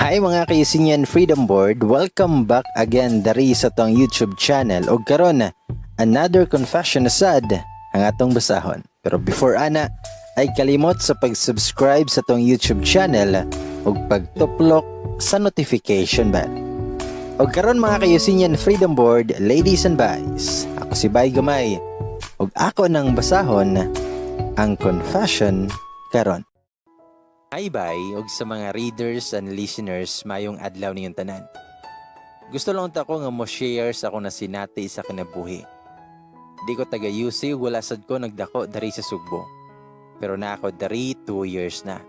Hi, mga ka-Eugenian Freedom Board, welcome back again dari sa atong YouTube channel. Og karon, another confession na sad ang atong basahon. Pero before ana, ay kalimot sa pag-subscribe sa atong YouTube channel ug pagtuplok sa notification bell. Og karon, mga ka-Eugenian Freedom Board, ladies and guys, ako si Bay Gamay ug ako nang basahon ang confession karon. Hi bay, og sa mga readers and listeners, mayong adlaw ninyong tanan. Gusto lang ta ko nga mo share sa akong nasinati sa kinabuhi. Di ko taga UC ug wala sad ko nagdako dari sa Sugbo. Pero na ako dari 2 years na.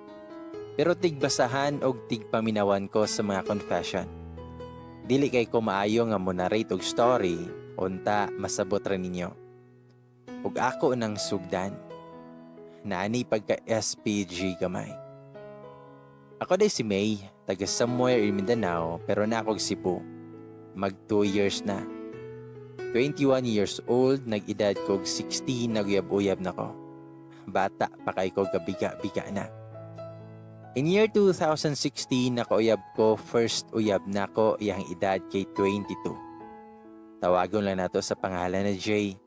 Pero tigbasahan og tigpaminawan ko sa mga confession. Dili kay ko maayo nga mo narrate og story, unta masabot ra ninyo. Ug ako nang sugdan. Naani pagka SPG gamay. Ako diay si May, taga somewhere in Mindanao, pero naa kog Cebu. Mag 2 years na. 21 years old, nag-edad kog 16, naguyab-uyab na ko. Bata pa kay ko, gabiga-biga na. In year 2016, nakauyab ko, first uyab na ko, iyang edad kay 22. Tawagon lang nato sa pangalan na Jay.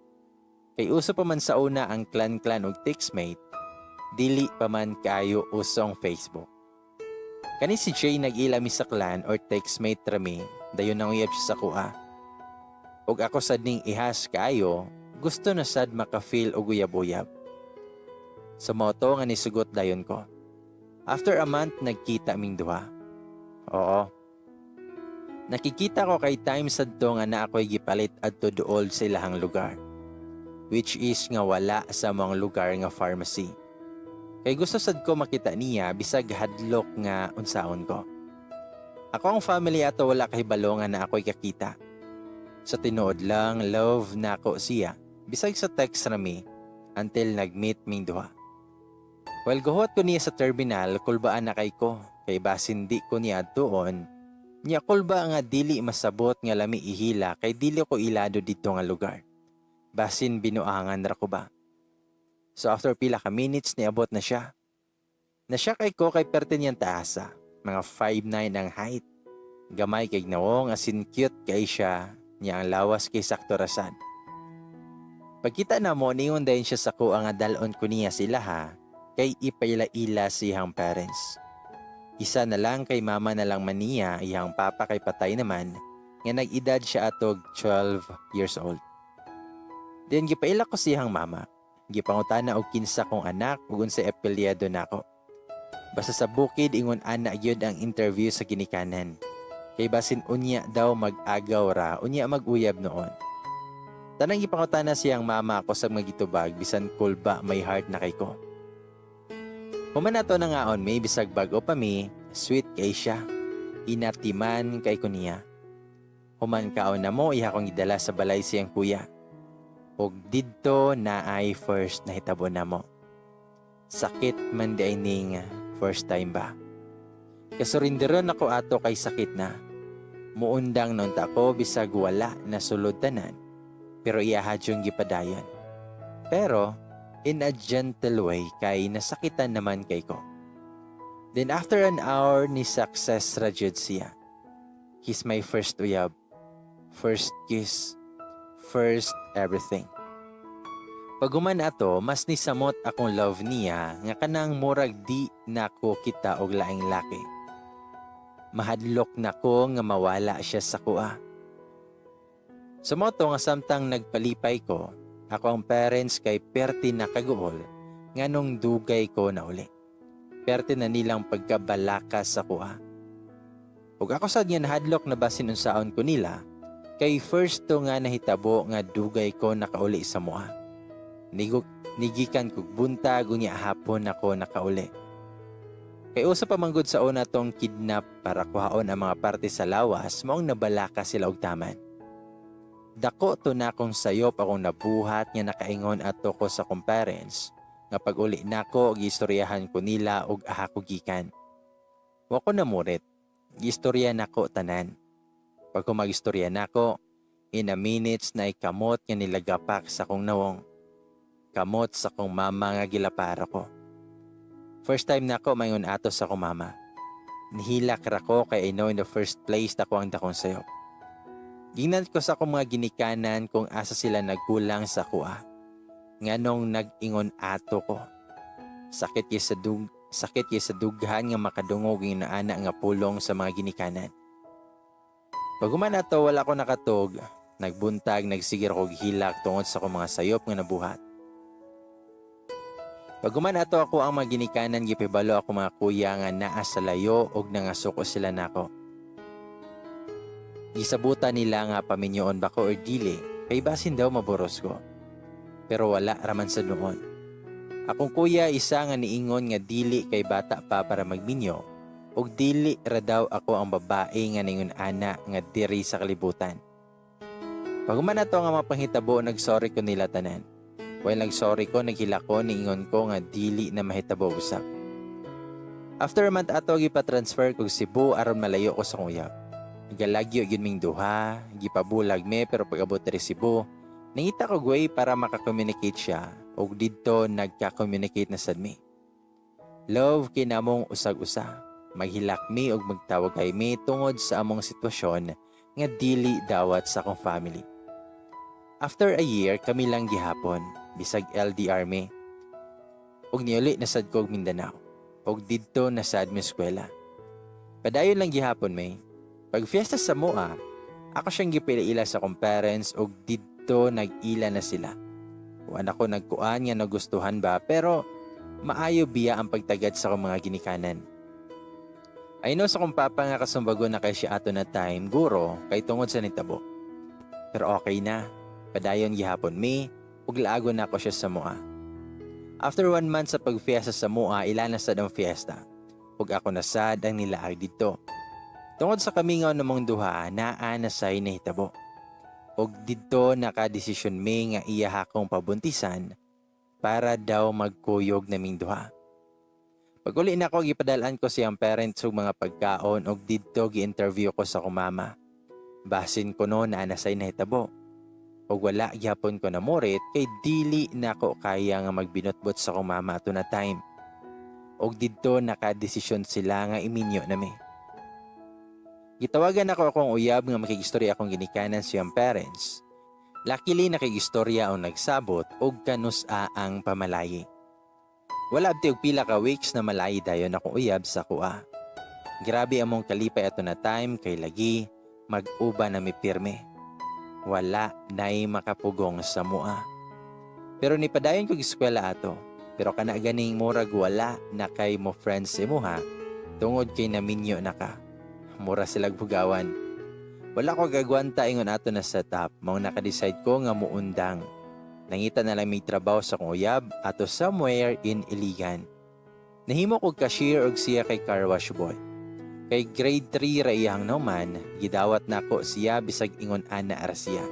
Kay uso pa man sa una ang clan-clan og textmate, dili pa man kayo usong Facebook. Kani si Jay, nag-ila mi sa clan or textmate rami, dayon nanguyab siya sa akoa. Og ako sad ning ihas kaayo, gusto na sad maka-feel og uyab-uyab. Sa mao to nga nisugot dayon ko. After a month, nagkita ming duha. Oo. Nakikita ko kay time sad to nga na ako'y gipalit adto duol sa ilahang lugar. Which is nga wala sa mga lugar nga pharmacy. Kay gusto sad ko makita niya bisag hadlok nga unsaon ko. Ako ang family ato wala kahibalo nga na ako'y kakita. Sa tinuod lang, love nako siya. Bisag sa text rami until nag-meet ming duha. While guhot ko niya sa terminal, kulbaan na kay ko. Kay basin di ko niya tuon. Niya kulba nga dili masabot nga lami ihila kay dili ko ilado dito nga lugar. Basin binuangan ra ko ba. So after pila ka minutes, niabot na siya. Na-shock kay ko kay perte niyang taasa. Mga 5'9 ang height. Gamay kay nawong, asin cute kay siya. Niya ang lawas kay sakto rasad. Pagkita na mo, ningon dayon siya sa ko ang dalon ko niya sila ha, kay ipaila-ila siyang parents. Isa na lang kay mama na lang man niya, iyang papa kay patay naman, nga nag-edad siya atog 12 years old. Then gipaila ko siyang mama. Gipangutana og kinsa kong anak ug unsay apelyido nako. Basta sa bukid, ingon ana gyud ang interview sa ginikanan. Kay basin unya daw mag-agaw ra, unya mag-uyab noon. Tanang gipangutana siyang mama ko sa mga gitubag bisan kulba, may heart na kay ko. Human nato na ngaon may bisag bag-o pa mi, sweet kay siya. Inatiman kay ko niya. Human kaon na mo, iha kong gidala sa balay siyang kuya. Og didto na ay first nahitabo na mo. Sakit man di ay ning first time ba. Kasurinderon ako ato kay sakit na. Muundang noon ta ko bisag wala na sulod tanan. Pero iyaha yung gipadayon. Pero in a gentle way kay nasakitan naman kay ko. Then after an hour, ni success ra jud siya. He's my first uyab, first kiss, first everything. Paghuman ato, mas nisamot akong love niya nga kanang murag di nako kita og laing laki. Mahadlok nako nga mawala siya sa akoa. Sa mao to nga samtang nagpalipay ko, ako ang parents kay perti na kaguol nganong dugay ko na uli. Perti na nilang pagkabalaka sa akoa. Ug ako sad nga nahadlok na basin unsaon ko nila kay first to nga nahitabo nga dugay ko nakauli sa mua. Niguk nigikan kog buntag, unya hapon ako nakauli. Kay uso pa manggod sa una tong kidnap para kuhaon ang mga parte sa lawas, maong nabalaka sila og taman. Dako to na akong sayop akong nabuhat nga nakaingon ato ko sa akong parents nga pag uli nako giistoryahan ko nila og aha ko gikan. Wa ko namurit. Giistorya nako tanan. Pag magistorya nako, in a minutes na ikamot nga nilagapak sa akong nawong. Kamot sa akong mama nga gilapara ko. First time nako maingon ato sa akong mama. Nihilak ra ko kay I know in the first place dako ang dakong sayop. Gingnan ko sa akong mga ginikanan kung asa sila nagkulang sa kuha. Nganong nag-ingon ato ko. Sakit kay sa dughan nga makadungog ang ana nga pulong sa mga ginikanan. Paghuman ato, wala ko nakatog. Nagbuntag, nagsigir og hilak tungod sa akong mga sayop nga nabuhat. Paghuman ato, ako ang mga ginikanan gipibalo ako mga kuya nga naa sa layo og nangasuko sila nako. Gisabutan nila nga paminyoon ba ko or dili kay basin daw maburos ko. Pero wala raman sa noon. Akong kuya isa nga niingon nga dili kay bata pa para magminyo ug dili ra daw ako ang babae nga ningon ana nga diri sa kalibutan. Paghuman ato nga mga panghitabo, nagsorry ko nila tanan. While nagsorry ko, naghilak ko, niingon ko nga dili na mahitabo usab. After a month ato, gipa-transfer kog Cebu aron malayo ko sa kong uyab. Galagyo gyud ming duha, gipabulag me, pero pag-abot diri Cebu, nangita ko way para maka-communicate siya ug didto nagka-communicate na sad mi. Love kinamong usag-usa. Maghilak mi ug magtawag kay mi tungod sa among sitwasyon nga dili dawat sa akong family. After a year, kami lang gihapon, bisag LDR mi. Ug niuli na sad ko og Mindanao. Ug didto na sad mi eskwela. Padayon lang gihapon mi. Pag fiesta sa Moa, ako siyang gipila sa akong parents ug didto nag-ila na sila. Wa na ko nagkuan nga nagustuhan ba, pero maayo biya ang pagtagad sa akong mga ginikanan. I know sa akong papa nga kasumbago na kay siya ato na time, guro, kay tungod sa nitabo. Pero okay na, padayon gihapon mi, ug laagon na ako siya sa Moa. After one month sa pagfiesta sa Moa, ila na sad ang fiesta. Ug ako na sad ang nilaag didto. Tungod sa kamingaw namong duha, naa na say nahitabo. Ug didto nakadesisyon mi nga iya akong pabuntisan para daw magkuyog naming duha. Pag-uli na ako, gipadalaan ko siyang parents og mga pagkaon ug didto gi-interview ko sa akong mama. Basin ko no naa na say nahitabo. Ug wala gyapon ko namurit kay dili na ko kaya nga magbinotbot sa akong mama ato na time. Ug didto nakadesisyon sila nga iminyo nami. Gitawagan ako akong uyab nga makigistorya akong ginikanan siyang parents. Luckily, nakigistorya ang nagsabot og kanus-a ang pamalayi. Wala abti og pila ka weeks na malayi dayon akong uyab sa kuha. Grabe among kalipay ato na time kay lagi mag-uba na mi pirme. Wala nay makapugong sa mua. Pero nipadayon kog eskwela ato. Pero kana ganing murag wala na kay mo friends imuha tungod kay naminyo na ka. Mura silag bugawan. Wala ko gagwanta ingon ato na setup. Mao naka-decide ko nga muundang. Nangita na lang may trabaho sa akong uyab ato somewhere in Iligan. Nahimo kog cashier og siya kay car wash boy. Kay grade 3 ra iyang naman, gidawat nako siya bisag ingon ana ra siya.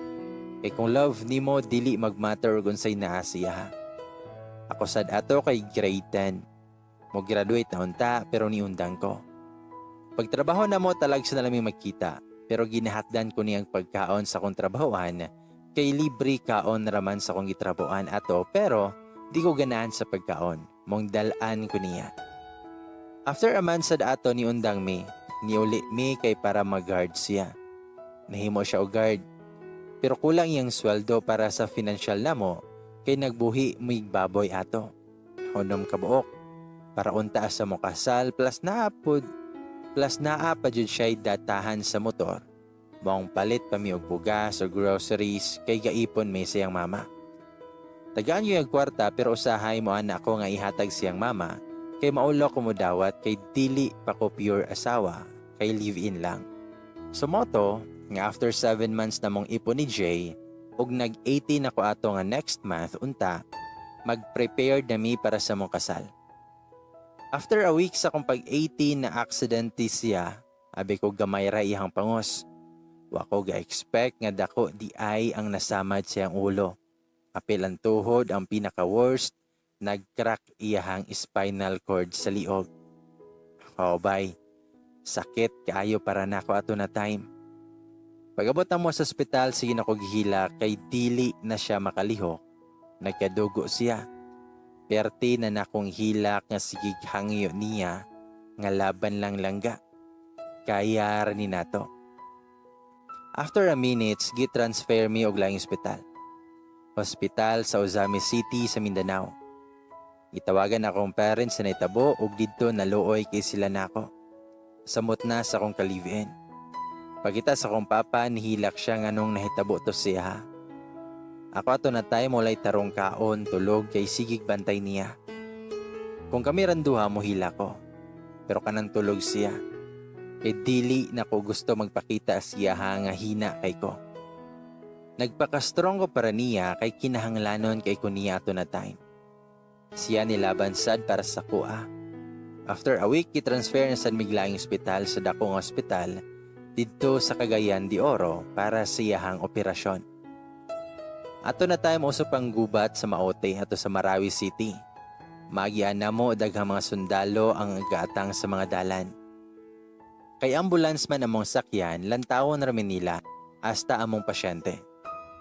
Kay kung love nimo, dili magmatter ug unsay naa siya ha. Ako sad ato kay grade 10. Mo graduate na unta, pero niundang ko. Pagtrabaho na mo, talag sa na lang magkita, pero ginahatdan ko niyang pagkaon sa akong trabahoan kay libre kaon raman sa akong gitrabahoan ato, pero di ko ganahan sa pagkaon. Mong dalaan ko niya. After a month sad ato, niundang mi. Niuli mi kay para mag-guard siya. Nahimo siya og guard. Pero kulang iyang sweldo para sa financial namo kay nagbuhi mig baboy ato. Unom ka buok. Para unta sa mo kasal plus naa pa jud siya datahan sa motor. Maong palit pa mi og bugas o groceries kay gaipon mi siyang mama. Tagaan yung kwarta, pero usahay mo ana ako nga ihatag siyang mama kay maulo ko mo dawat kay dili pa ko pure asawa kay live-in lang. So moto nga after 7 months na mong ipon ni Jay ug nag-18 ako ato nga next month unta, mag-prepare na mi para sa mong kasal. After a week sa akong pag-18 na aksidente siya, abi ko gamay ra iyang pangos. Wa ko ga-expect nga dako di ay ang nasamad siyang ulo. Apil ang tuhod, ang pinaka-worst, nag-crack iyahang spinal cord sa liog. Oh, bye. Sakit kaayo para nako ato na time. Pag-abot na mo sa ospital, sige na ko gihila kay dili na siya makalihok. Nagkadugo siya. Perti na nakong hilak nga sigig hangyo niya nga laban lang, langga. Kaya ra ni nato. After a minutes, gi-transfer mi og laing ospital. Hospital sa Ozamiz City sa Mindanao. Gitawagan akong parents sa nahitabo ug didto naluoy kay sila nako. Samot na sa akong ka-live-in. Pagkita sa akong papa, nihilak siya nganong nahitabo to siya. Ako ato na time walay tarong kaon, tulog kay sigig bantay niya. Kung kami rang duha, mohilak ko. Pero kanang tulog siya. Kay dili na ko gusto magpakita siya nga hina kay ko. Nagpaka-strong ko para niya kay kinahanglanon kay ko niya ato na time. Siya nilaban sad para sa akoa. After a week, gi-transfer na sad mig laing ospital sa dakong ospital didto sa Cagayan de Oro para sa iyahang operasyon. Ato na time uso pang gubat sa Maote ato sa Marawi City. Maagian namo, daghang mga sundalo ang gaatang sa mga dalan. Kay ambulance man among sakyan, lantawon ra mi nila hasta among pasyente.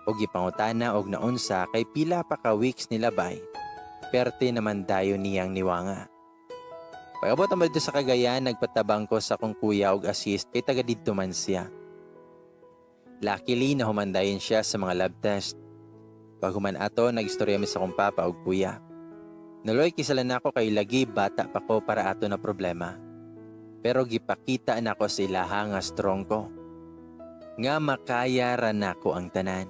Og gipangutana og naunsa kay pila pa ka weeks nila bay. Perte naman dayon niyang niwanga. Pag-abot mo dito sa Cagayan, nagpatabang ko sa akong kuya og assist kay taga didto man siya. Luckily, nahuman dayon siya sa mga lab test. Pag human ato, nagistorya mi sa akong papa og kuya. Naluoy kay sila nako kay lagi bata pa ko para ato na problema. Pero gipakita nako sa ilaha nga strong ko. Nga makaya ra nako ang tanan.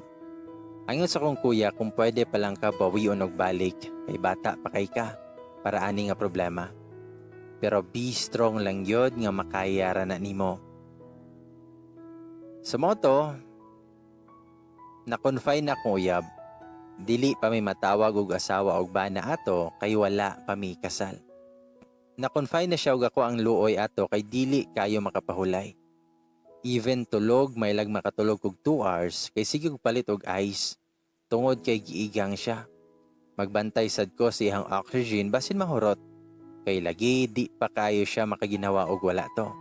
Angon sa akong kuya kung pwede pa lang ka bawion og balik kay bata pa kay ka para ani nga problema. Pero be strong lang yod nga makaya ra na nimo. Sa mao to, na-confine na akong uyab. Dili pa mi matawag og asawa og bana ato kay wala pa mi kasal. Na-confine na siya og ako ang luoy ato kay dili kayo makapahulay. Even tulog, may lag makatulog og 2 hours kay sige og palit og ice tungod kay giigang siya. Magbantay sad ko sa iyang oxygen basin mahurot. Kay lagi di pa kayo siya makaginawa og wala to.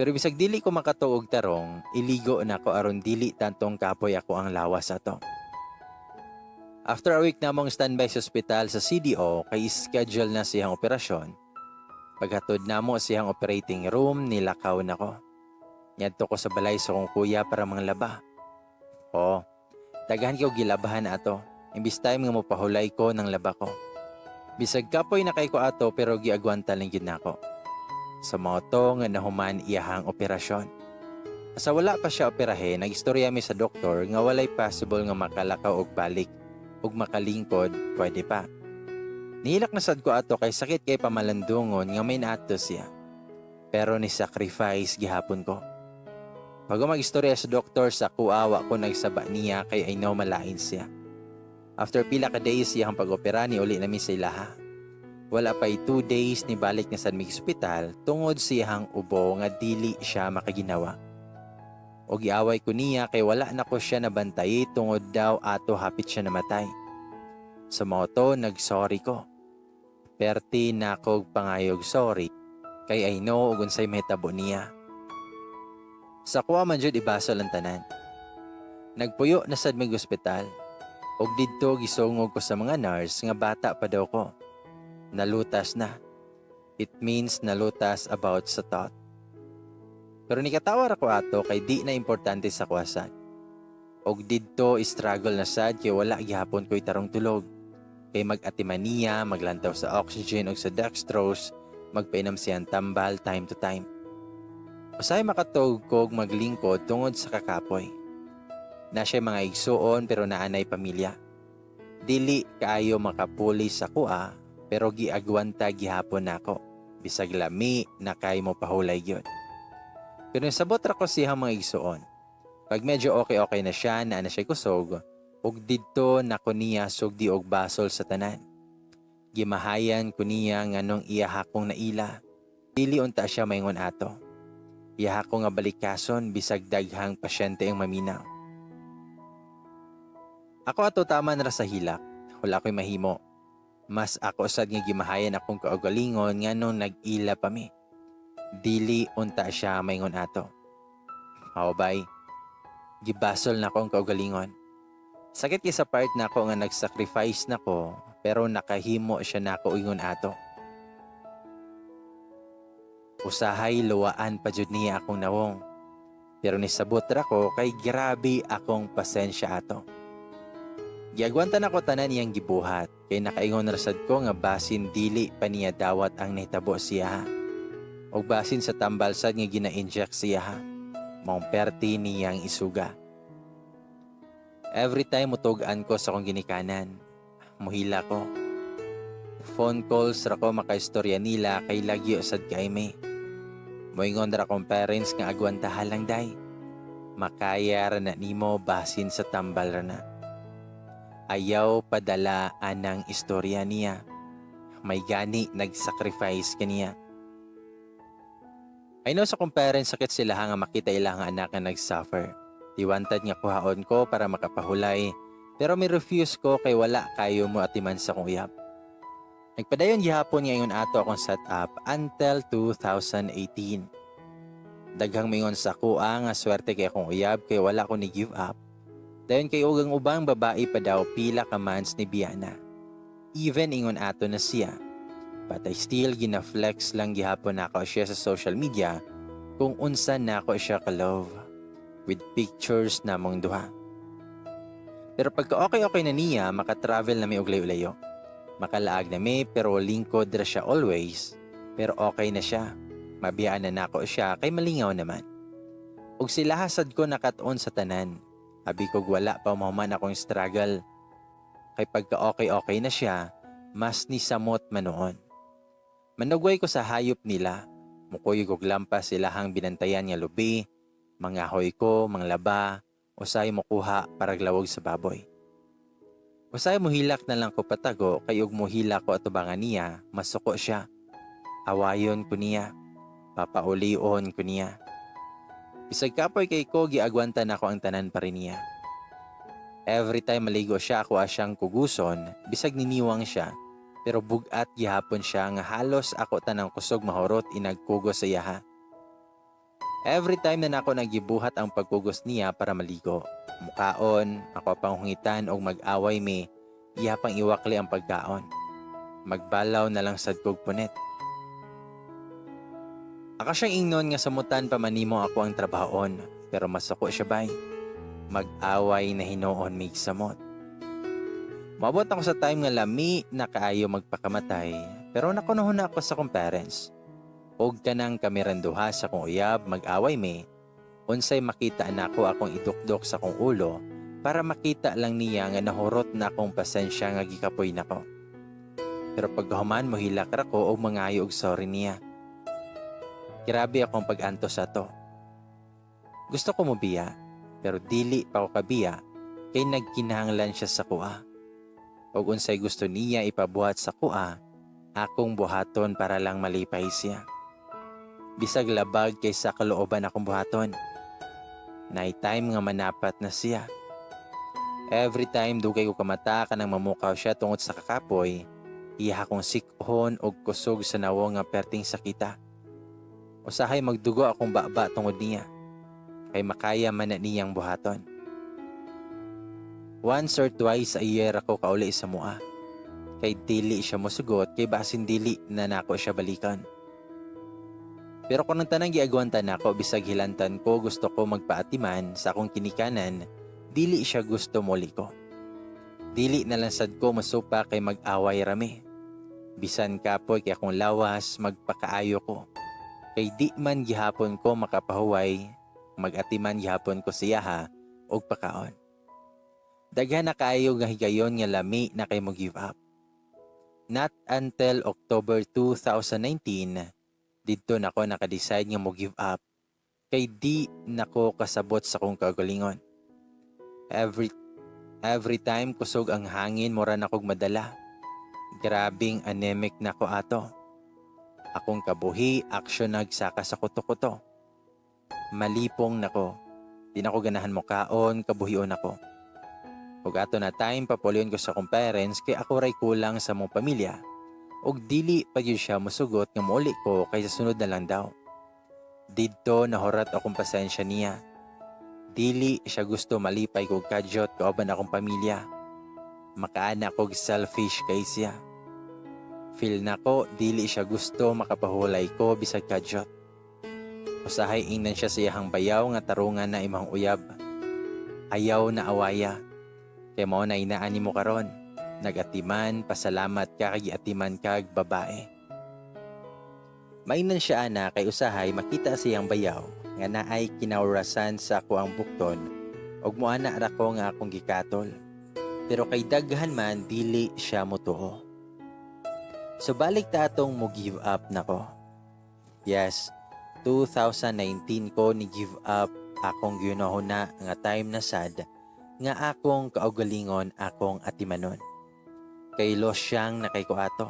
Pero bisag dili ko makatuog tarong, iligo na ko aron dili tantong kapoy ako ang lawas ato. After a week namong standby sa ospital sa CDO kay schedule na siyang operasyon. Paghatod namo siyang operating room, nilakaw na ko. Niadto ko sa balay sa kong kuya para manglaba. Oh, daghan ko gilabahan ato. Imbis time nga mopahulay ko ng laba ko. Bisag kapoy na kay ko ato pero giagwanta lang gid nako. Sa mao to nga nahuman iyahang operasyon. Sa wala pa siya operahe, nagistorya mi sa doktor nga walay possible nga makalakaw og balik ug makalingkod pwede pa. Nihilak na sad ko ato kay sakit kay pamalandungon nga may naato siya. Pero ni sacrifice gihapon ko. Pag mag-istorya sa doktor sa kuawa ko nagsaba niya kay I know malain siya. After pila ka days siyang pag-opera, ni uli nami sa ilaha. Wala pa'y 2 days ni balik na sa mig ospital tungod siyang ubo nga dili siya makaginawa. O giaway ko niya kay wala na ko siya nabantay tungod daw ato hapit siya namatay. Sa mao to, nag-sorry ko. Perti na kog pangayog sorry kay I know ug unsay mahitabo niya. Sa kuha man jud ibasol ang tanan. Nagpuyo na sad mig ospital. Og didto gisungog ko sa mga nurse nga bata pa daw ko. Nalutas na. It means nalutas about sa thought. Pero nikatawa ra ko ato kay di na importante sa kuwasan. Og didto struggle na sad kay wala gihapon ko'y tarong tulog. Kay mag-atimaniya, maglantaw sa oxygen og sa dextrose, magpainom siyang tambal time to time. Usahay makatuog kog maglingkod tungod sa kakapoy. Na siya mga igsuon pero naanay pamilya. Dili kaayo makapuli sa kuha pero giagwanta gihapon nako. Bisag lami na kay mo pahulay gyud. Pero sabot ra ko siyang mga igsuon. Pag medyo okay-okay na siya, naa na siya kusog, ug didto na ko niya sugdi og basol sa tanan. Gimahayan ko niya nganong iya hakong naila. Dili unta siya maingon ato. Iya ko nga balikason bisag daghang pasyente ang maminaw. Ako ato tama na ra sa hilak. Wala ko'y mahimo. Mas ako sad nga gimahayan akong kaugalingon nganong nag-ila pa mi. Dili unta siya maingon ato. Aw bay, gibasol na ko ang kaugalingon. Sakit kay sa part nako nga nag-sacrifice na ko pero nakahimo siya nako ingon ato. Usahay luwaan pa jud niya akong nawong. Pero nisabot ra ko kay grabe akong pasensya ato. Giagwanta nako tanan iyang gibuhat kay nakaingon ra sad ko nga basin dili pa niya dawat ang nahitabo siya. Og basin sa tambal sad nga gina-inject siya. Maong perti niyang isuga. Every time mutug-an ko sa akong ginikanan, muhila ko. Phone calls ra ko makaistorya nila kay lagyo sad kay mi. Moingon ra akong parents nga agwantahan lang day. Makaya ra na nimo, basin sa tambal ra na. Ayaw padala anang istorya niya. May gani nag-sacrifice kaniya. I know sa akong parents sakit sila nga makita ilang anak nga nag-suffer. Tiwantad nga kuhaon ko para makapahulay, pero mi refuse ko kay wala kayo mo atiman sa akong uyab. Nagpadayon gihapon nga ingon ato akong setup until 2018. Daghang mingon sa akoa nga swerte kay akong uyab kay wala ko ni give up. Dayon kay og ang ubang babae pa daw pila ka months ni biyana. Even ingon ato na siya. But I still gina-flex lang gihapon nako siya sa social media kung unsa nako siya ka-love with pictures namong duha. Pero pagka okay-okay na niya, maka-travel na mi og layo-layo. Makalaag na mi pero lingkod ra siya always. Pero okay na siya. Mabiyaan na nako siya kay malingaw naman. Ug sila hasad ko nakat-on sa tanan. Abi kog wala pa mahuman akong struggle. Kay pagka okay-okay na siya, mas ni samot man noon. Manugway ko sa hayop nila. Mukuyog og lampas ilahang binantayan nga lubi, mangahoy ko, manglaba, usay mokuha para lawog sa baboy. Usay muhilak na lang ko patago kay og muhilak ko atubangan niya, masuko siya. Awayon ko niya. Papaulion ko niya. Bisag kapoy kay ko, giagwanta nako ang tanan pa rin niya. Every time maligo siya, ako siyang kuguson, bisag niniwang siya. Pero bugat gihapon siya nga halos ako tanang kusog mahurot inagkugos sa iyaha. Every time na nako nagibuhat ang pagkugos niya para maligo, mukaon, ako pang hungitan og mag-away mi, iya pang iwakli ang pagkaon. Magbalaw na lang sad kog punit. Aka siyang ingnon nga samutan pa manimo ako ang trabahoon, pero masuko siya bay. Mag-away na hinuon mig samot. Maabot ako sa time nga lami na kaayo magpakamatay, pero nakunohon na ako sa akong parents. Og kanang kamiranduha sa akong uyab mag-away mi, unsay makita nako akong idukdok sa akong ulo para makita lang niya nga nahurot na akong pasensya nga gikapoy nako. Pero pagkahuman mohilak ra ko og mangayo og sorry niya. Grabe akong pag-antos sa to. Gusto ko mobiya, pero dili pa ko kabiya kay nagkinahanglan siya sa kuha. Og unsay gusto niya ipabuhat sa kuha, akong buhaton para lang malipay siya. Bisag labag kay sa kalooban akong buhaton. Naay time nga manapat na siya. Every time dugay ko kamata kanang mamukaw siya tungod sa kakapoy, iya akong sikhon og kusog sa nawong nga perting sakita. Usahay magdugo akong baba tungod niya. Kay makaya man na niyang buhaton. Once or twice a year ako kauli sa mua. Kay dili siya mosugot kay basin dili na nako siya balikan. Pero kung ang tanang giagwanta nako bisag hilantan ko, gusto ko magpaatiman sa akong kinikanan, dili siya gusto moli ko. Dili na lang sad ko masupa kay mag-away rami. Bisan kapoy kay akong lawas, magpakaayo ko. Kay di man gihapon ko makapahuway, mag-atiman gihapon ko siya ha, og pakaon. Daghan na kaayo nga higayon nga lami na kay mo give up. Not until October 2019, didto nako naka-decide nga mo give up kay di nako kasabot sa akong kaugalingon. Every time kusog ang hangin, mura na kog madala. Grabing anemic na ko ato. Akong kabuhi aksyon nagsaka sa kuto-kuto. Malipong nako. Di na ko ganahan mo kaon, kabuhion ako. Ug ato na time papulion ko sa akong parents kay ako ray kulang sa mong pamilya. Ug dili pa gyud siya mosugot nga mouli ko kay sa sunod na lang daw. Didto nahurat akong pasensya niya. Dili siya gusto malipay kog kadyot kauban akong pamilya. Makaana kog selfish kay siya. Feel nako dili siya gusto makapahulay ko bisag kadyot. Usahay ingnan siya sa iyahang bayaw nga tarungan na imong uyab. Ayaw na awaya. Kay mao na inaan nimo karon. Nagatiman, pasalamat ka kay giatiman kag babae. Mainan siya ana kay usahay makita sa iyang bayaw nga naay kinawrasan sa ako ang bukton ug moana ra ko nga akong gikatol. Pero kay daghan man, dili siya motuo. So balik ta atong mo give up nako. Yes, 2019 ko ni give up akong gihuna nga time na sad nga akong kaugalingon akong atimanon. Kay losyang na kay ko ato.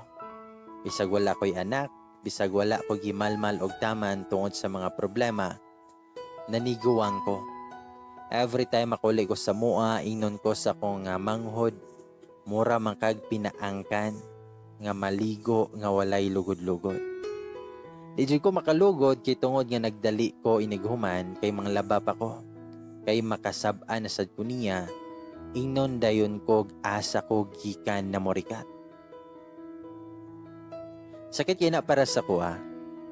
Bisag wala ko'y anak, bisag wala ko gimalmal og taman tungod sa mga problema, naniguwang ko. Every time makuli ko sa mua, ingnon ko sa akong nga manghod, mura man kag pinaangkan nga maligo nga walay lugod-lugod. Di jud ko makalugod kay tungod nga nagdali ko inighuman kay manglaba pa ko. Kay makasab-an na sad ko niya, ingnon dayon ko asa ko gikan na morikat. Sakit kay na para sa kuha,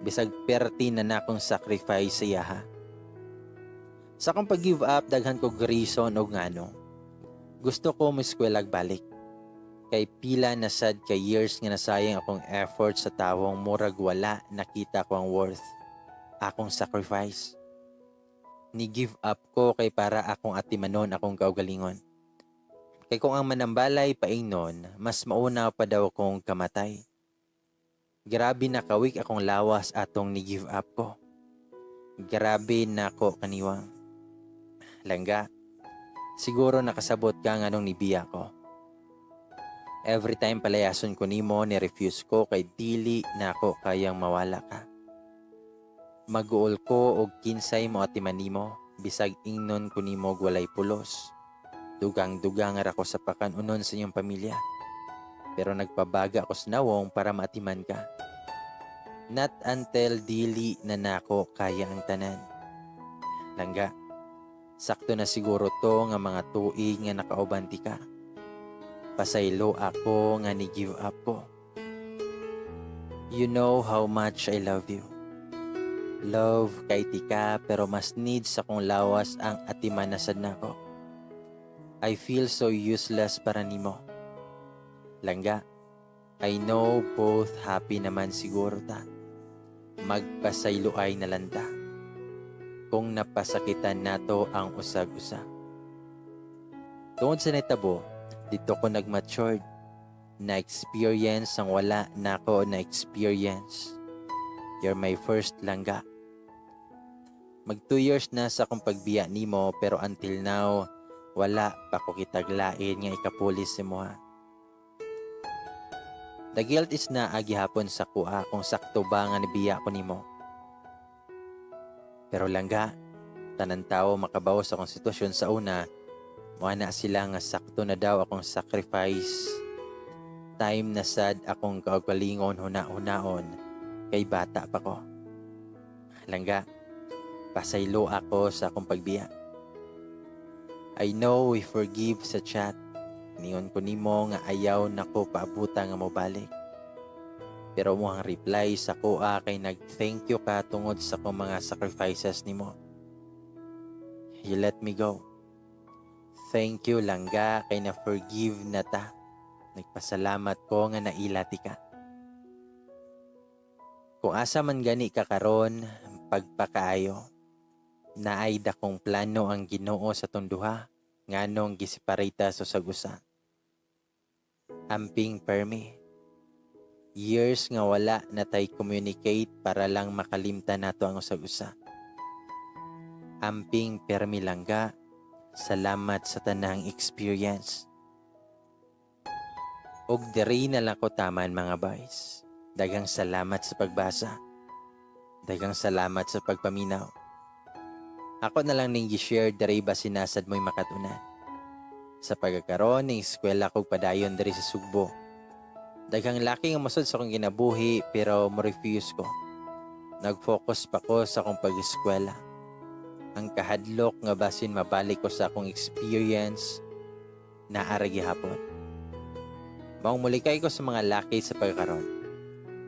bisag perti na nakong sacrifice sa iyaha. Sa akong pag-give up, daghan ko reason og ngano. Gusto ko mo eskwela balik. Kay pila na sad ka years nga nasayang akong effort sa tawong murag wala nakita ko ang worth akong sacrifice. Ni give up ko kay para akong atimanon akong kaugalingon. Kay kung ang manambalay paingnon, mas mauna pa daw akong kamatay. Grabe na ka-weak akong lawas atong ni give up ko. Grabe na ko kaniwang. Langga, siguro nakasabot ka nganong nibiya ko. Every time palayason ko nimo, ni-refuse ko kay dili na ako kayang mawala ka. Maguol ko og kinsay mo atiman nimo, bisag ingnon ko nimo og walay pulos. Dugang-dugang ra ko sa pakanunon sa inyong pamilya. Pero nagpabaga ako sa nawong para maatiman ka. Not until dili na nako kaya ang tanan. Langga, sakto na siguro to nga mga tuig nga nakauban ti ka. Pasaylo ako nga ni give up ko. You know how much I love you. Love kay tika pero mas needs sa akong lawas ang atiman na sad nako. I feel so useless para nimo. Langga, I know both happy naman siguro ta. Magpasayloay na lang ta kung napasakitan nato ang usag-usa. Tungod sa nitabo, dito ko nag-matured. Na-experience ang wala nako na-experience. You're my first, langga. Mag 2 years na sa akong pagbiya nimo pero until now, wala pa ko kitaglain nga ikapulis si mo ha. The guilt is naa gihapon sa kuha kung sakto ba nga nibiya ko nimo. Pero langga, tanan tao makabaw sa akong sitwasyon sa una, muana sila nga sakto na daw akong sacrifice. Time na sad akong kaugalingon huna-hunaon kay bata pa ko. Langga, pasaylo ako sa akong pagbiya. I know we forgive sa chat. Niingon ko nimo nga ayaw nako paabuta nga mobalik. Pero mo ang reply sa kuha kay nag-thank you ka tungod sa akong mga sacrifices nimo. You let me go. Thank you, langga, kay na forgive na ta. Nagpasalamat ko nga nailati ka. Kung asa man gani ka karon, pagpakaayo. Naay dakong plano ang Ginoo sa atong duha nganong giseparate sa usag-usa. Amping permi. Years nga wala na tay communicate para lang makalimtan nato ang usag-usa. Amping permi, langga. Salamat sa tanang experience. Og diri na lang ko taman, mga boys. Daghang salamat sa pagbasa. Daghang salamat sa pagpaminaw. Ako na lang ning gi-share diri basin naa sad mo'y makatunan. Sa pagkakaroon ning eskwela kog padayon diri sa Sugbo. Daghang laki nga mosud sa akong kinabuhi pero mo refuse ko. Nag-focus pa ko sa akong pag-eskwela. Ang kahadlok nga basin mabalik ko sa akong experience naa ra gihapon. Maong mulikay ko sa mga laki sa pagkaron.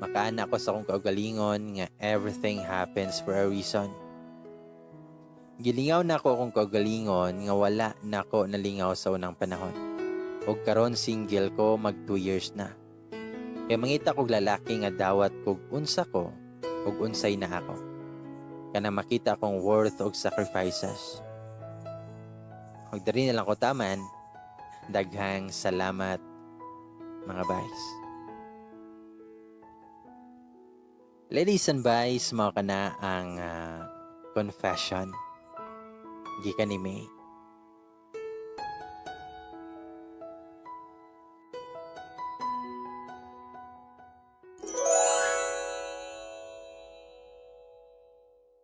Makaana ko sa akong kaugalingon nga everything happens for a reason. Gilingaw nako akong kaugalingon nga wala nako nalingaw sa unang panahon. Og karon single ko, mag 2 years na. Kay mangita kog lalaki nga dawat kog unsa ko ug unsay na ako. Kana makita akong worth og sacrifices. Og diri na lang ko taman. Daghang salamat, mga bays. Ladies and bays, mao kana ang confession gikan ni May.